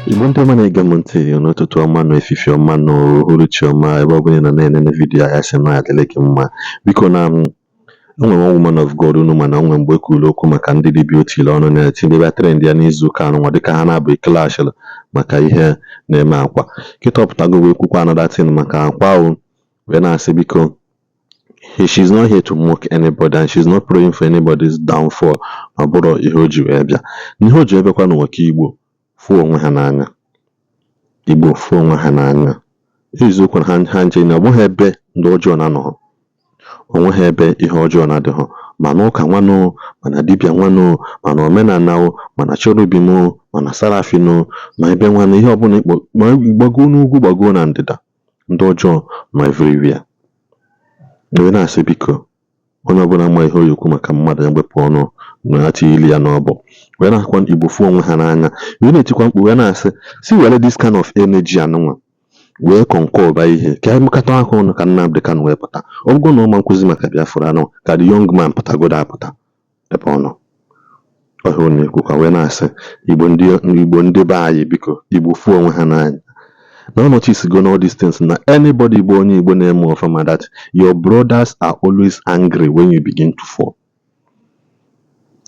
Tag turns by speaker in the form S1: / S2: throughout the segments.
S1: Igbo ndị ọma na-ege m ntị, n'ụtụtụ ọma na efifie ọma na uhuruchi ọma, ebe ọ bụla ị nọ na-enene video ya, sị na adịla gị mma. Biko, na enwere m woman of God unu, mana onwe mgbe ekwuru okwu maka ndị dibịa otili ọnụ na-eti ndị bịa trend ya n'izu ụka anụnwa, dịka ha na-abụ clash maka ihe na-eme Akwa kịta ọpụtago wee kwukwa another thing maka Akwa o wee na-asị, biko, she's not here to mock anybody and she's not praying for anybody's downfall. Ọ bụrụ ihe o ji wee bịa, ihe o ji wee bịakwa n'ụwa, ka Igbo fụ onwe ha n'anya, Igbo fụ onwe ha n'anya. Eziokwu na ha nche na ọ bụghị ebe ndị ọjọọ na-anọghọ, onweghị ebe ihe ọjọọ na-adịghọ, mana ụka nwanụ, mana dibịa nwanụ, mana omenala o, mana cherubim o, mana serafin o, ma ebe nwanụ, ihe ọbụla ịkpọ, ma gbagoo n'ugwu, gbagoo na ndịda, ndị ọjọọ nọ everywhere. Wee na-asị, biko, onye ọbụla ma ihe o ekwu maka mmadụ, ya wepụ ọnụ na ya tinye ya n'ọbọ. Wee na-akwa Igbo fụ onwe ha n'anya, wee na-etikwa mkpu, wee na-asị si were this kind of energy anụnwa wee kọnkọba ihe ka emekọta aka ọnụ ka Nnamdi Kanu wee pụta. Ọ bụgo na ọma nkụzi maka Biafra anụ, ka the young man pụtagodo apụta ebe ọ nọ ọhịa ọ na-ekwukwa. Wee na-asị Igbo ndị, Igbo ndị be anyị, biko, Igbo fụ onwe ha n'anya. Na ọ notice go all these things na anybody bụ onye Igbo na-eme ọfụma, that your brothers are always angry when you begin to fall.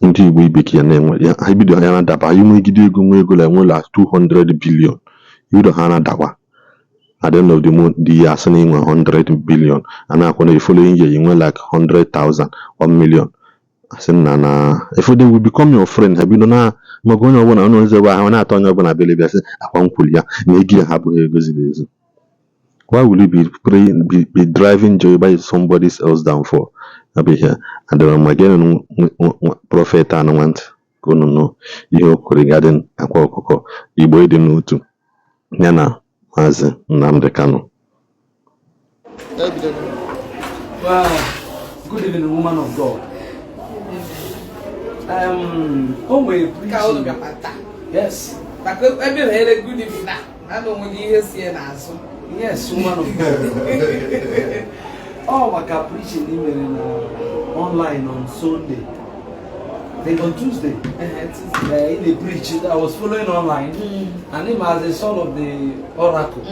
S1: Ndị Igbo ibe ka ya na-enwe ya, ha bido ya na-adaba. Anyị nwegide ego, nwe ego la enwe la 200 billion, ibido ha na-adakwa. At the end of the month, the year, asị na inwe 100 billion, a na-akwụ na the following year you nwe like 100,000, 1 million, asị na if they will become your friend, ha bido na maka onye ọbụla onye ọzọ ebe ahụ na-atọ onye ọbụla bịara bịa sị akwa nkwuli ya na ego ya ha abụghị ego ziri ezi. Why will you be praying, be driving joy by somebody else downfall? Ya bụ ihe adịrọ mma. Geenụ prophet anụ nwa ntị ka unu nụ ihe o kwuru regarding Akwa Ọkụkọ, Igbo ịdị n'otu, ya na Maazị Nnamdi Kanu.
S2: Well, good evening, woman of God. O nwere
S3: Ka unu
S2: preaching.
S3: bịakwa taa?
S2: Yes,
S3: Maka ebe na-ere good evening na onwe gị, ihe sie n'azụ.
S2: Yes, woman of God. Ọ maka preaching ị mere na online on Sunday. I think on Tuesday.
S3: Ehe, Tuesday.
S2: In the preach, I was following online, and him as a son of the oracle.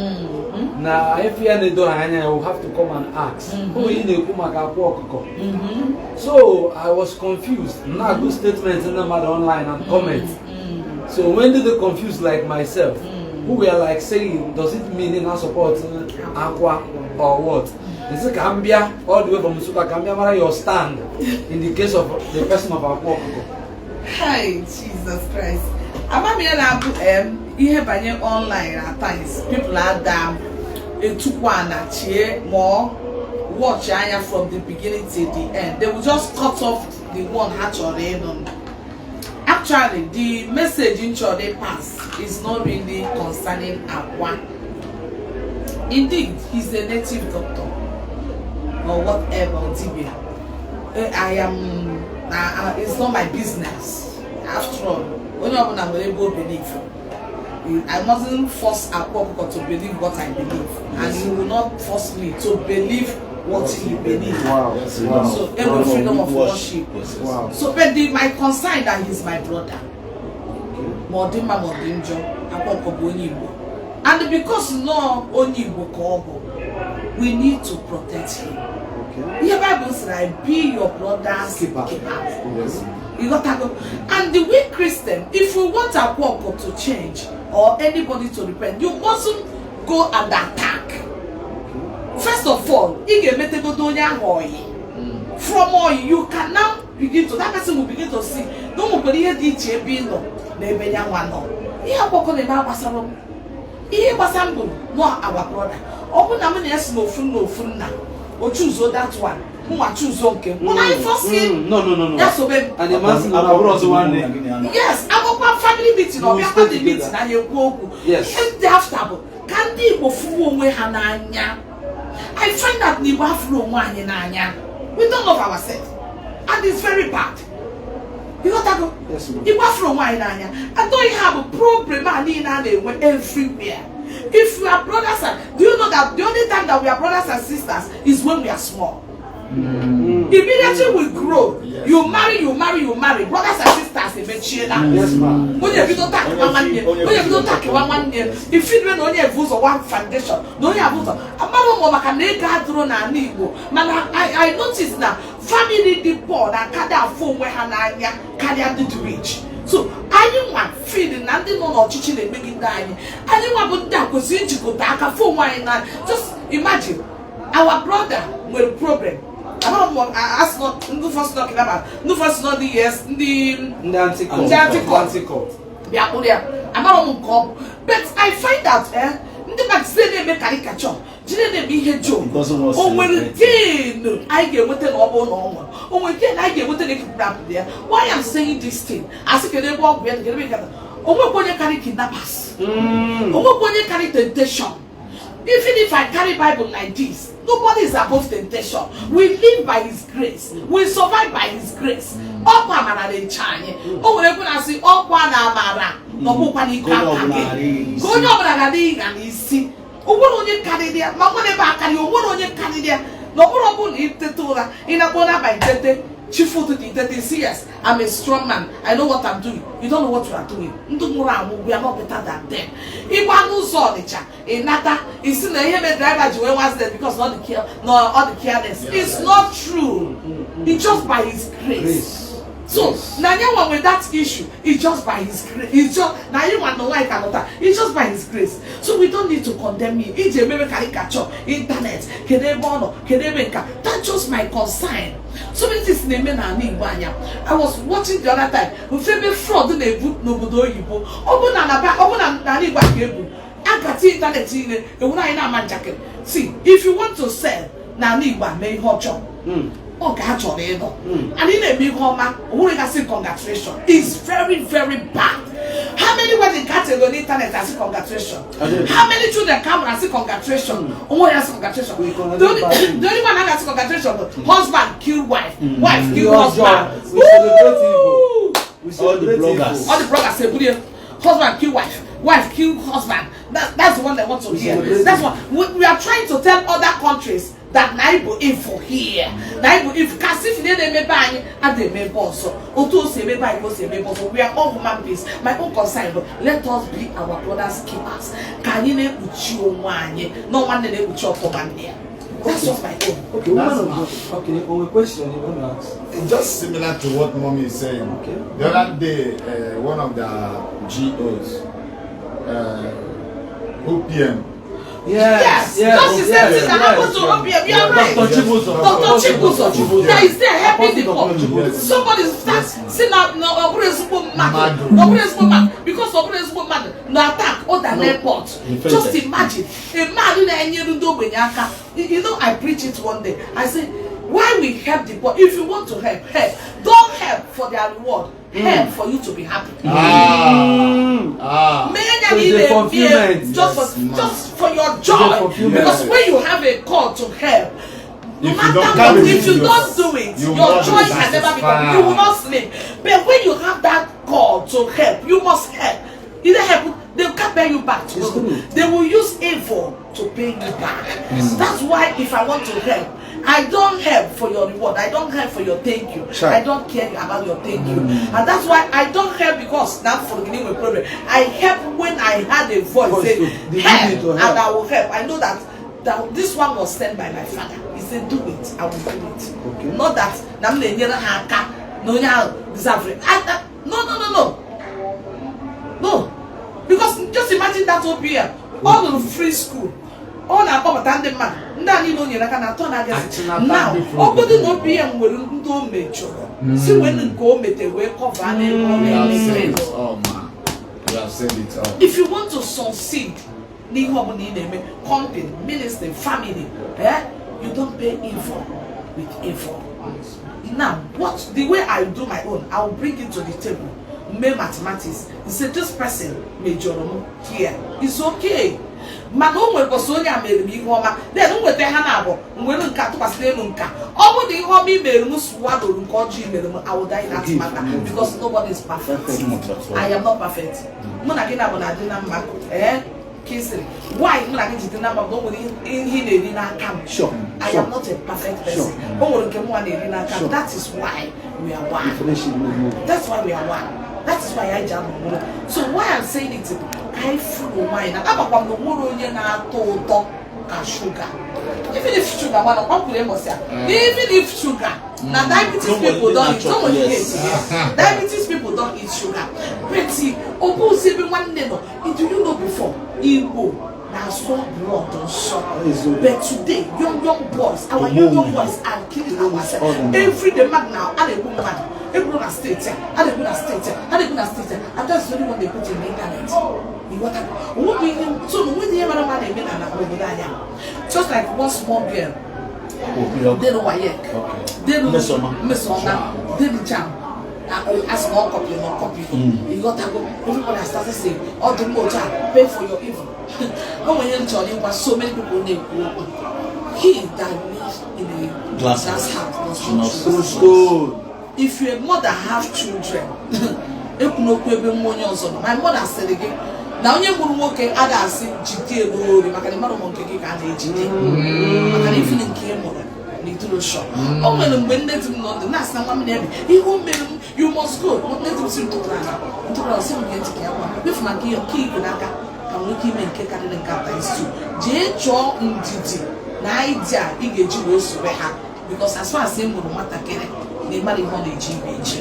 S2: Na if ya na-edo anya, I will have to come and ask. O ị na-ekwu maka Akwa Ọkụkọ. So I was confused. Now good statements in the matter online and comments. So when did they confused like myself, who were like saying, does it mean in our support Akwa or what? They say ka m bịa all the way from Nsukka, ka m bịa mara your stand in the case of the person of Akwa Ọkụkọ.
S3: Hi, Jesus Christ. Ama m ihe na-abụ em ihe banye online. At times people ada etukwa na chie ma ọ watch anya from the beginning till the end. They will just cut off the one ha chọrọ ịnụ. Actually, the message m chọrọ dey pass is not really concerning Akwa. Indeed, he's a native doctor or whatever, or dibia. I am it's not my business. After all, onye ọbụla nwere ebe o believe. I mustn't force Akwa Ọkụkọ to believe what I believe, and he will not force me to believe what he believe. So every freedom of worship. So, but my concern that he's my brother, ma ọ dị mma ma ọ dị njọ, Akwa Ọkụkọ bụ onye Igbo, and because nọọ onye Igbo ka ọ bụ, we need to protect him. Ihe Bible sịrị anyị, "Be your brother's
S2: keeper."
S3: Keeper. Ịghọtago? And the we Christian, if we want Akwa Ọkụkọ to change or anybody to repent, you mustn't go and attack. First of all, ị ga-emetegodo onye ahụ oyi. From oyi, you can now begin to, that person will begin to see na o nwekwara ihe dị iche ebe ị nọ na ebe ya nwa nọ. Ihe Akwa Ọkụkọ na-eme agbasara m. Ihe gbasara m bụ nọ our brother. Ọ bụ na mụ na ya si n'ofu nna, ofu nna, o choose that one, mụnwa choose nke m. Mụ na anyị force him
S2: No.
S3: ya sobe m.
S2: And the man sị na ọ bụrụ ọzọ nwanne.
S3: Yes, agbakwa family meeting, ọ bịakwa the meeting, anyị ekwu okwu.
S2: Yes.
S3: Ihe ndị after bụ ka ndị Igbo fụrụ onwe ha n'anya. I find that na Igbo afụrụ onwe anyị n'anya. We don't love ourselves and it's very bad. Ịghọtago?
S2: Yes, ma'am.
S3: Igbo afụrụ onwe anyị n'anya atọ. Ihe a bụ problem a niile a na-enwe everywhere. If we are brothers and, do you know that the only time that we are brothers and sisters is when we are small? Immediately we grow,
S4: Yes.
S3: you marry, you marry, you marry, brothers and sisters emechiela.
S2: Yes, ma.
S3: Onye ebido takịwa nwanne, onye ebido takịwa nwanne, ifidwe na onye ebu ụzọ one foundation na onye abụ ụzọ amara ụmụ maka na ego adịrọ n'ala Igbo. Mana I notice na family dị poor na akada afụ onwe ha n'anya karịa ndị dị rich. So anyị nwa feel na ndị nọ n'ọchịchị na-emegide anyị. Anyị nwa bụ ndị a kwesịrị ijikọta aka fụ onwe anyị n'anya. Just imagine, our brother nwere problem. Amara m asị nọ ndị ụfọdụ nọ kidnapper, ndị ụfọdụ nọ ndị, yes, ndị
S2: Ndị anti-cult.
S3: Ndị anti-cult.
S2: Anti-cult.
S3: Bịa kpụrụ ya. Amara m nke ọ bụ, but I find out ndị mmadụ site na-eme caricature, jiri na-eme ihe joke.
S4: It doesn't want
S3: O nwere
S4: celebrate.
S3: gain anyị ga-enweta na ọ bụrụ na ọ nwụrụ? O nwere gain anyị ga-enweta na ekipụrapụ ya? Why I'm saying this thing, asị kedu ebe ọgwụ ya dị, kedu ebe nkata? O nwekwa onye karị kidnappers, o nwekwa onye carry temptation. Even if I carry Bible like this, nobody is above temptation. We live by His grace, we survive by His grace. Ọkwa amara na-eche anyị. O nwere ekwe na-asị ọkwa na amara na ọbụkwa n'ike
S4: Ka onye
S3: aka
S4: ọbụla
S3: gị.
S4: ghara ịnya
S3: Ka onye ọbụla ghara ịnya n'isi. O nwere onye karịrị ya, ma nwere ebe akarị, o nwere onye karịrị ya na ọ bụrụ ọ bụrụ na itete ụra, ị na-akpọ n'abalị, tete chifu ụtụtụ, itete isi, "Yes, I'm a strong man, I know what I'm doing." You don't know what you are doing. Ndị nwụrụ anwụ, we are not better than them. Ịgba n'ụzọ Ọnịcha, ịnata isi na ihe mere driver ji wee nwa accident because na ọ dị careless. It's not true. It's just by His grace.
S2: Grace.
S3: So na anyị nwa with that issue, it's just by His grace. It's just na anyị nwa na nwaanyị ka nọta. It's just by His grace, so we don't need to condemn me iji emebe caricature internet, kedu ebe ọ nọ, kedu ebe nka. That's just my concern. So many things na-eme n'ala Igbo anya. I was watching the other time mfe ebe fraud na-ebu n'obodo oyibo. Ọ bụ na ọ bụ na n'ala Igbo a ka ebu agati internet niile ewuru anyị na-ama njakịrị. See, if you want to sell n'ala Igbo a, mee ihe ọjọọ, ọ ga-achọrọ ịnọ and ị na-eme ihe ọma, o nwere gasị congratulation is very, very bad. How many wedding ka tego n'internet asị congratulation? How many children ka mụrụ asị congratulation? Onwe ya asị congratulation.
S2: We congratulate
S3: The only
S2: bad.
S3: The only one a ga-asị congratulation bụ husband kill wife, wife kill
S2: Ihe ọjọọ.
S3: husband.
S2: We celebrate evil.
S3: Woo!
S2: We
S4: All the
S2: celebrate
S4: bloggers.
S2: evil.
S3: All the bloggers say bulie husband kill wife, wife kill husband. That's the one they want to
S2: We
S3: hear.
S2: celebrate.
S3: That's what we are trying to tell other countries, that na Igbo evil here, na Igbo evil kasị if na-emebe anyị ada emebe ọzọ. Otu o si emebe anyị ka o si emebe ọzọ. We are all human beings. My own concern bụ, let us be our brothers' keepers, ka anyị na-ekpuchi onwe anyị na nwanne na-ekpuchi ọtọ nwanne ya. That's just my own.
S2: Okay, woman of God. Okay, on a question you want to ask.
S4: It's just similar to what mommy is saying.
S2: Okay.
S4: The other day, one of the GOs, OPM,
S3: Yes, just the same thing that happened to OPM. You are right.
S2: Dr. Chibuzo.
S3: Dr. Chibuzo.
S2: Chibuzo.
S3: Now is there helping the poor.
S2: Chibuzo.
S3: Somebody start si na ọ bụrụ ezigbo mmadụ,
S4: Mmadụ.
S3: ọ bụrụ ezigbo mmadụ because ọ bụrụ ezigbo mmadụ na attack other
S4: No.
S3: airport.
S4: He fainted.
S3: Just imagine a man na-enyere ndị ogbenye aka. You know, I preach it one day. I say, why we help the poor? If you want to help, help. Don't help for their reward. Help for you to be happy.
S4: Ah, ah.
S3: Mee ya
S2: So
S3: na
S2: it's
S3: ị
S2: a
S3: na-eme
S2: fulfillment.
S3: just for
S4: Yes, ma'am.
S3: just for your joy,
S2: fulfillment.
S3: because when you have a call to help, no
S4: If you
S3: matter
S4: don't
S3: what,
S4: carry
S3: if
S4: it
S3: you
S4: yourself,
S3: don't do it,
S4: you will
S3: your
S4: not
S3: joy
S4: be
S3: can never be
S4: satisfied.
S3: complete. You will not sleep. But when you have that call to help, you must help. Either help, they can't pay you back tomorrow.
S2: True.
S3: They will use evil to pay you back. That's why if I want to help, I don't help for your reward. I don't help for your thank you.
S4: Sure.
S3: I don't care about your thank you. And that's why I don't help because now for beginning with problem. I help when I had a voice,
S2: Voice
S3: say
S2: to- the
S3: help,
S2: need to help.
S3: and I will help. I know that this one was sent by my father. He said, "Do it." I will do it.
S2: Okay.
S3: Not that na m na-enyere ha aka na onye ahụ deserve it. No, no, no, no. No. Because just imagine that OPM. Ọ nụrụ free school. Ọ na-akpọbata ndị mmadụ. Ndị a niile o nyere aka na atọ na-agazi.
S2: Achịnata
S3: Now,
S2: ndị
S3: ọ bụrụ na OPM nwere ndị o mejọrọ, si wee nke o mete wee cover n'ebe ọ
S4: You have
S3: na-eme.
S4: said it all, man. You have said it all.
S3: If you want to succeed n'ihe ọbụla ị na-eme, company, ministry, family, eh? You don't pay evil with evil. Now, what the way I do my own, I will bring it to the table, mee mathematics. You say this person mejọrọ m here, it's okay, mana o nwere bọsị onye a mere m ihe ọma, then m nweta ha na abụọ m were nke a tụkwasị n'elu nka. Ọ bụrụ na ihe ọma i mere m swallowrụ nke ọjọọ i mere m, I will die in that matter, because nobody is perfect. I am not perfect. Mụ na gị na-abụ na-adị na mma, ee, Kingsley. Why mụ na gị ji dị na mma bụ na o nwere ihe ị na-eri n'aka m.
S2: Sure.
S3: I am not a perfect person. O nwere nke mụnwa na-eri n'aka. That is why we are one.
S2: Friendship no move.
S3: That's why we are one. That is why anyị ji anọ nwere. So why I'm saying it bụ ka anyị furu onwe anyị na amakwa m na onwere onye na-atọ ụtọ ka sugar. Even if sugar mana ọ kwuru ịmụsị ya, even if sugar na diabetes people don eat, o nwere ihe etinye, diabetes people don eat sugar, but ọ bụzi ebe nwanne nọ. Do you know, before, Igbo na-asọ blood nsọ? But today, young young boys, our young young boys are killing ourselves every day. Mmadụ na a na-egbu mmadụ, egburu na steeti a, a na-egbu na steeti a, a na-egbu na steeti a, and that's the only one they put in the internet. Ịghọta? Onwebụ ihe so na onwedị ihe mara mma na-eme na obodo anyị a. Just like one small girl denu WAEC, denu
S5: Mmesoma.
S3: Mmesoma denu JAMB, asị na ọ copy, na ọ copy. Ịghọtago? Everybody has started saying ọ dị mma otu a, pay for your evil. O nwere ihe m chọrọ ịgwa so many people na-ekwu okwu. He that lives in a
S5: glass
S3: glass house does
S5: should
S3: not
S5: not
S3: throw
S2: Stone.
S3: If your mother have children, ekwuna okwu ebe nwa onye ọzọ nọ. My mother sịrị gị na onye mụrụ nwoke a ga-asị jide n'ori, maka na mmadụ ụmụ nke gị ka a na-ejide, maka na ifili nke ị mụrụ na iduro shọ. O nwere mgbe nne di m nọ ndụ na-asị na nwa m na-ebi ihe o mere m, you must go. Nne di m sị m tụtụrụ ala, ntụtụrụ ala, sị m gee ntị ka ya gwa m efu na nke igwe n'aka ka nwee ike ime nke karịrị nke ata isi. Jee chọọ ndidi na idea ị ga-eji wee sobe ha, because as far as ị mụrụ nwatakịrị na ịmara ihe ọ na-eji ime echi,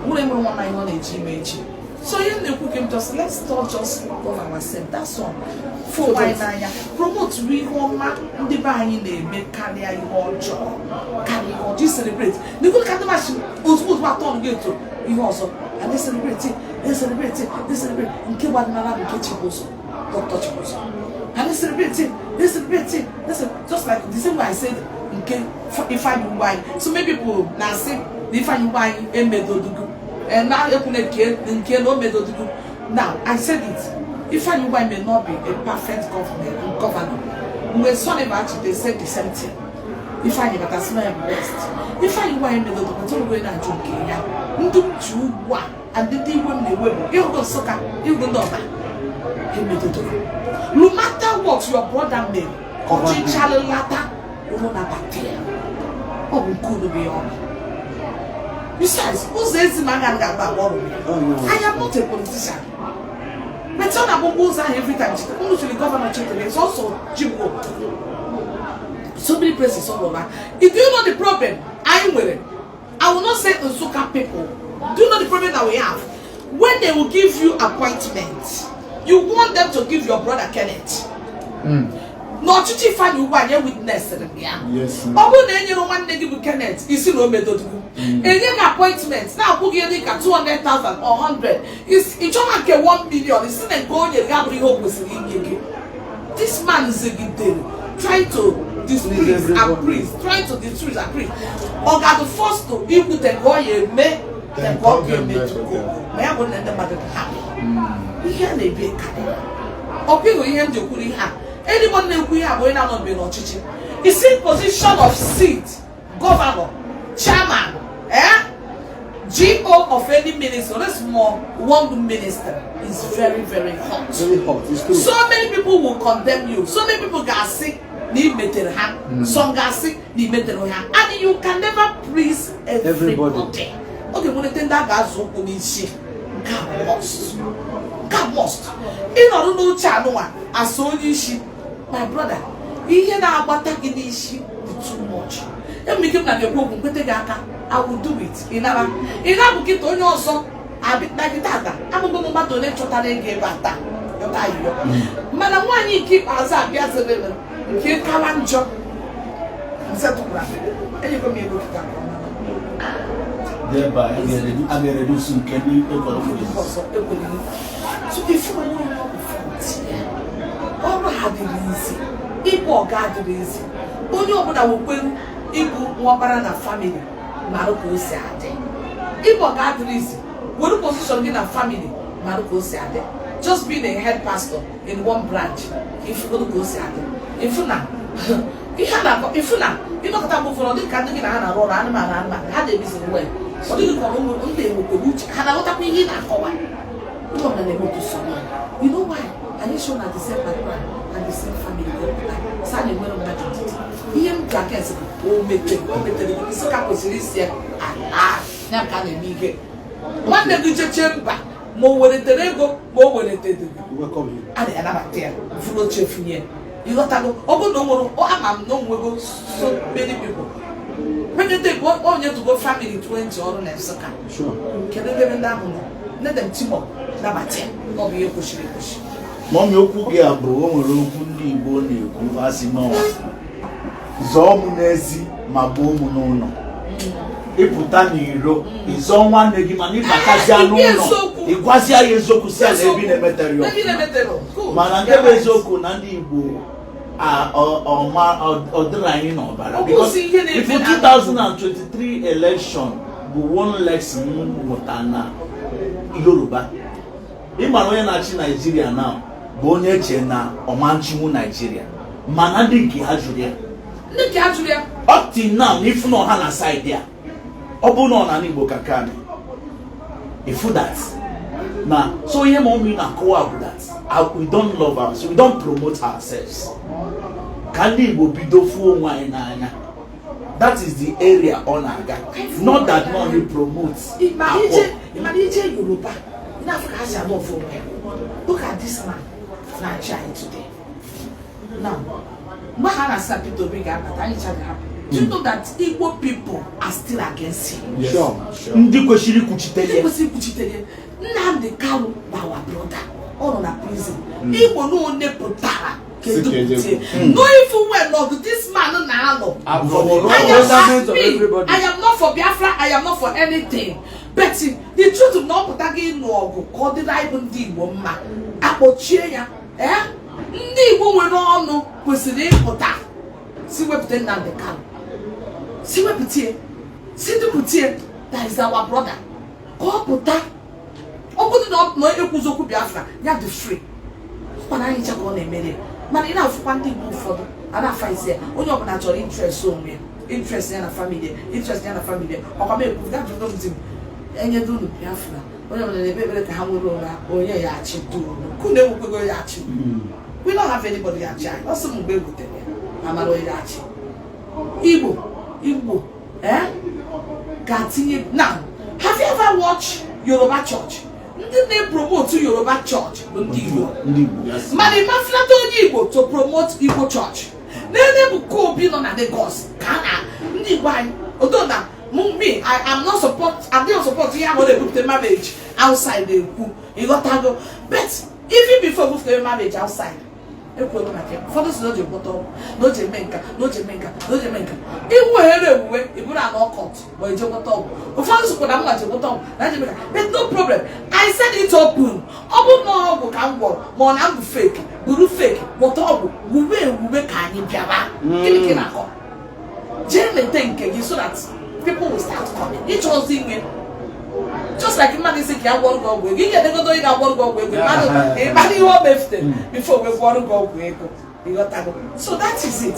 S3: nwụrụ ịmụrụ nwa ma ihe ọ na-eji ime echi. So ihe m na-ekwu ka m just, let's not just love ourselves, that's all. Fụ onwe anyị n'anya, promote ihe ọma ndị be anyị na-eme karịa ihe ọjọọ, karịa ihe ọjọọ. Celebrate n'ikwu ka ndị machi ozugbo ozugbo atọ gị eto ihe ọzọ, and they celebrate, they celebrate, they celebrate nke gbadinara bụ nke Chibụzọ, Dr. Chibụzọ, and they celebrate, they celebrate, they celebrate. Just like the same way I said nke Ifeanyi Ugwuanyi, so many people na-asị na Ifeanyi Ugwuanyi emedodugu na ekwuna nke na o medodugu. Now, I said it, Ifeanyi Ugwuanyi may not be a perfect governor. Mgbe Sonny Bachi, they said the same thing. Ifeanyi batasị na ya bụ best. Ifeanyi Ugwuanyi medodugu torogo na-ajụ nke ya. Ndị m ji ugbu a and ndị igwe m na-ewe bụ ịhụgo Nsụka, ịhụgo ndị ọba emedodoro. No matter what your brother mere, ọchịchalịlata unu nabata ya, ọ bụ nke unu bụ ya ọ bụ. Besides, ụzọ ezi ma agaghị agba agba ọrụ ya. I am not a politician, but ọ na-agbụgbọ ụzọ ahụ every time. Cheta unu chịrị governor chetere it's also Jimbo, so many places all over. If you know the problem anyị nwere, I will not say Nsukka people. Do you know the problem that we have? When they will give you appointment, you want them to give your brother Kenneth. N'ọchịchị Ifeanyi Ugwuanyi, witness m ya. Ọ bụrụ na enyere nwanne gị bụ Kenneth, isi na o medodugu, enye gị appointment na-akwụ gị dị ka 200,000 or 100, ị chọrọ nke 1 million, isi na nke o nyere gị abụrụ ihe o kwesịrị inye gị. This man zigidere trying to displease and please, trying to displease and please. Ọ ga-adụ first to ikwute nke ọ ya eme nke ọ ga-eme tupu ma ya bụ na ndị mmadụ dị happy. Ihe a na-ebi karịrị ọkwa ịhụ ihe m ji kwuru ihe a. Anybody na-ekwu ihe a bụ onye na-anọbeghị n'ọchịchị. Isi position of seat, governor, chairman, GO of any minister, or small one minister, is very very hot.
S2: Very hot. It's true.
S3: So many people will condemn you. So many people ga-asị na ị metere ha, some ga-asị na ị metere ha, and you can never please everybody.
S2: Everybody.
S3: Ọ ga-enwelete ndị a ga-azụ ụkwụ n'isi. Nke a must, nke a must. Ịnọdụ n'oche anụnwa asa onye isi, my brother, ihe na-agbata gị n'isi dị too much. Enwere ike m na na-ekwu okwu nkwete gị aka, I will do it. Ị nara, ị na-abụ kịta onye ọzọ na gị tata abụghị m mmadụ ole chọtara ego ebe a taa yọta ayịyọ. Mana nwaanyị nke ikpeazụ abịaziri nke kawa njọ nsetụkwara enyego m ego kịta ka ọ nara.
S5: Thereby, a ga-reduce nke ndị ekwere
S3: Nke ọzọ ekwere. So ifu onwe onye ọ bụ fault ya. Ọrụ ha dịrị izi, ịbụ ọga adịrị izi. Onye ọbụla nwekweru ịbụ nwaọkpara na family mara ka o si adị. Ịbụ ọga adịrị izi. Were position gị na family mara ka o si adị. Just being a head pastor in one branch, ifugodo ka o si adị. Ifu na ihe a na-akọ, ifu na ịnọkọta mgbe ụfọdụ dị ka ndị gị na ha na-arụ ọrụ, anụmanụ anụmanụ ha na-ebiziri wel, ọ dịghị ka ọrụ ndị enwekwere uche ha na-aghọtakwa ihe ị na-akọwa. Ndị ọbụla na-eme otu so. You know why? Anyị show na the same background and the same family gọpụta sa na-enwere mmadụ ndidi. Ihe m ji against bụ o metere, o metere. Nsụka kwesịrị isi ya ala ya ka a na-eme ihe. Nwanne gị chechie mba, ma o weretere ego, ma o weretere,
S5: Welcome you.
S3: a na-anabata ya, furu oche funye. Ịghọtago? Ọ bụrụ na o nwere, ama m na o nwego so many people kwenyete bụ onye tụgo family 20 ọrụ na Nsụka. Kedu ebe ndị ahụ nọ? Nne dem timo nabata ya. Ọ bụ ihe kwesịrị ekwesị.
S4: Mummy, okwu gị a bụ, o nwere okwu ndị Igbo na-ekwu, asị n'ọwa zọọ m n'ezi ma gbuo m n'ụlọ. Ịpụta n'iro, ịzọọ nwanne gị, mana ịbatazịa n'ụlọ,
S3: Eziokwu.
S4: ịgwazịa ya eziokwu, si ya na ebe ị na-emetere ya
S3: Ebe ị
S4: ọfụma.
S3: na-emetere. Good.
S4: Mana nke bụ eziokwu na ndị Igbo ọ dịrị anyị n'ọbara.
S3: Ọ bụ
S4: Because
S3: osi ihe na-eme
S4: if
S3: na-
S4: 2023 election bụ one lesson m mụta na Yoruba. Ịmara onye na-achị Naijiria now bụ onye eche na ọmanchinwu Naijiria, mana ndị nke ha jụrụ ya.
S3: Ndị nke ha jụrụ ya.
S4: Up till now, na ifu na ọha na side a, ọ bụ na ọ na Igbo ka kami ifu that na so ihe ma ụmụ na-akọwa bụ that we don't love ourselves, we don't promote ourselves. Ka ndị Igbo bido fuo onwe anyị n'anya. That is the area ọ na-aga, not that no we promote.
S3: Ịmara
S4: Akpọ.
S3: ije, ịmara ije Yoruba n'afọ ka ha si alụ ọfụ onwe ya. Look at this man na-achị anyị today. Now, mgbe ha na-asị na Peter Obi ga-abata, anyị chaghị happy. Do you know that Igbo people are still against him?
S5: Sure.
S4: Ndị kwesịrị ikwuchite
S3: Ndị
S4: ya.
S3: kwesịrị ikwuchitere ya. Nnamdi Kanu bụ our brother, ọ nọ na prison. Igbo na one pụtara kedu
S6: Si ka eje
S3: pụtie no even well ọgụ this man na-alụ.
S2: For the
S3: I am
S2: betterment of
S3: me,
S2: everybody.
S3: I am not for Biafra, I am not for anything. But the truth bụ na ọ pụta gị ịnụ ọgụ ka ọ dịrị anyị bụ ndị Igbo mma. Akpọchie ya. Eh? Ndị Igbo nwere ọnụ kwesịrị ịpụta si wepụta Nnamdi Kanu. Si wepụta ya. Si dupụta. That is our brother. Ka ọ pụta. Ọ bụrụ na ọ na ekwuzi okwu Biafra, ya dị free. Mana anyị ncha ka ọ na-emere. Mana ị na-afụkwa ndị Igbo ụfọdụ a na-afa isi ya. Onye ọbụla chọrọ interest onwe ya, interest ya na family ya, interest ya na family ya. Ọkwa m ekwu ga jụrụ m di m enyedo unu Biafra, onye ọbụla na-ekpe ekpere ka ha nwere onwe ha, onye ya achị duru kunu enwekwego ya achị. We don't have anybody ya achị anyị. Ọsọ m mgbe e butere ya, amara onye ya achị Igbo. Igbo eh ga-atinye. Now, have you ever watched Yoruba church? Ndị na-epromote Yoruba church bụ ndị Igbo.
S4: Ndị Igbo, yes.
S3: Mana ịmafilata onye Igbo to promote Igbo church n'ebe Ebuka Obi nọ na Lagos ka a na ndị Igbo anyị odo na me, I am not support, I'm not support ihe ahụ na-ebupụta marriage outside ekwu. Ịghọtago? But even before ebupụta marriage outside, ekwuego maka ya. Ụfọdụ si na o ji gwọta ọgwụ, na o ji eme nka, na o ji eme nka, na o ji eme nka. Iweghere ewuwe iburu ana ọkọt ma eje gwọta ọgwụ. Ụfọdụ sịkwa na m ji gwọta ọgwụ na eji eme nka. But no problem, I said it open. Ọ bụ na ọgwụ ka m gwọrọ, ma ọ na m bụ fake, buru fake gwọta ọgwụ, wuwe ewuwe ka anyị bịara. Gịnị ka ị na-akọ? Jee mete nke gị so that people will start coming. Ịchọ ọzọ inwe, just like mmadụ isi ka ya gwọrọ gị ọgwụ ego, ị ga-edegodo onye ga-agwọrọ gị ọgwụ ego. Mmadụ ịmara ihe o mefutere before wee gwọrọ gị ọgwụ ego. Ịghọtago? So that is it.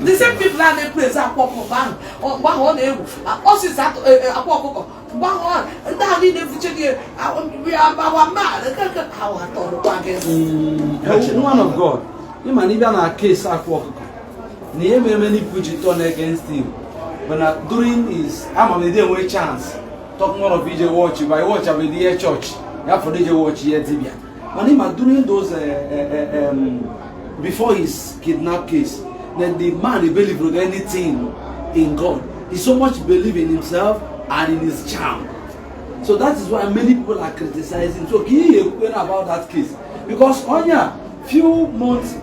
S3: The same people a na-epraise akwa ọkụkọ ahụ, mgbe ahụ ọ na-ewu ọsịsa akwa ọkụkọ, mgbe ahụ ndị ahụ niile fuche gị our man ahụ atọrọkwa gị.
S2: Woman of God, ịma na ịbịa na case akwa ọkụkọ na ihe mere many people ji turn against him, but na during his ama m na enwe chance talk more of ije watch by watch abụ ihe church ya fọdụ ije watch ihe dibia. Mana ịma during those before his kidnap case, then the man, he believed anything in God. He so much believe in himself and in his charm. So that is why many people are criticizing. So kì í yẹ about that case, because onya few months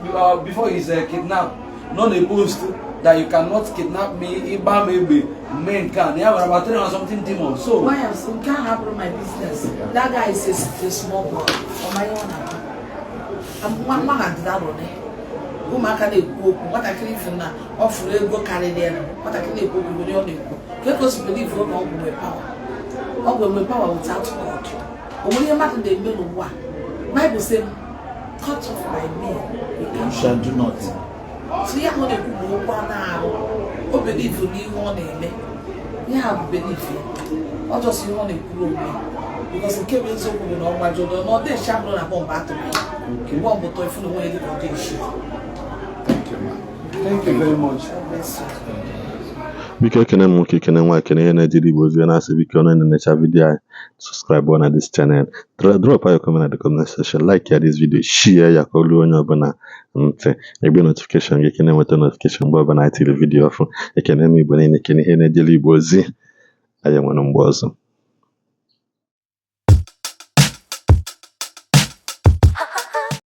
S2: before his kidnap nọ na post that you cannot kidnap me, ịgba m egbe mee nke a na ya nwere about 300 something demons. So
S3: Why am nke ahụ abụrụ my business. That guy is a small boy. Ọ ma ihe ọ na-akọ. Nwa nwa ha dịda arụrị ụmụaka na-ekwu okwu. Nwatakịrị ifu na ọ fụrụ ego karịrị ya. Nwatakịrị na-ekwu okwu nwere ọ na-ekwu ka eko si believe na ọgwụ nwere power. Ọgwụ nwere power without God. O nwere ihe mmadụ na-eme n'ụwa. Bible say cut off by me, you
S4: You
S3: can't
S4: shall do nothing.
S3: So ihe ahụ ọ na-ekwu bụ okwu a na-arụ. O believe n'ihe ọ na-eme. Ihe a bụ belief ya. Ọ just ihe ọ na-ekwuru onwe ya, because nke bụ eziokwu bụ na ọ gbajuru na ọ dịshi abụrụ na bọmbụ atụrụ ya. Bọmbụ tọ ifu na onwe ya dịka ọ dịshi.
S6: Thank you, ma.
S2: Thank you very much.
S3: God bless you.
S1: Biko, ekene m nwoke, ekene nwa, ekene ihe na-ejiri Igbo ozi na-asị, biko, onye na-enecha video anyị, subscribe na this channel, drop your comment at the comment section, like ya this video, share ya ka o ruo onye ọbụla ntị, egbe notification gị ka ị na-enweta notification mgbe ọbụla anyị tiri video ọfụ. Ekene m Igbo niile, ekene ihe na-ejere Igbo ozi. Anyị nwere mgbe ọzọ.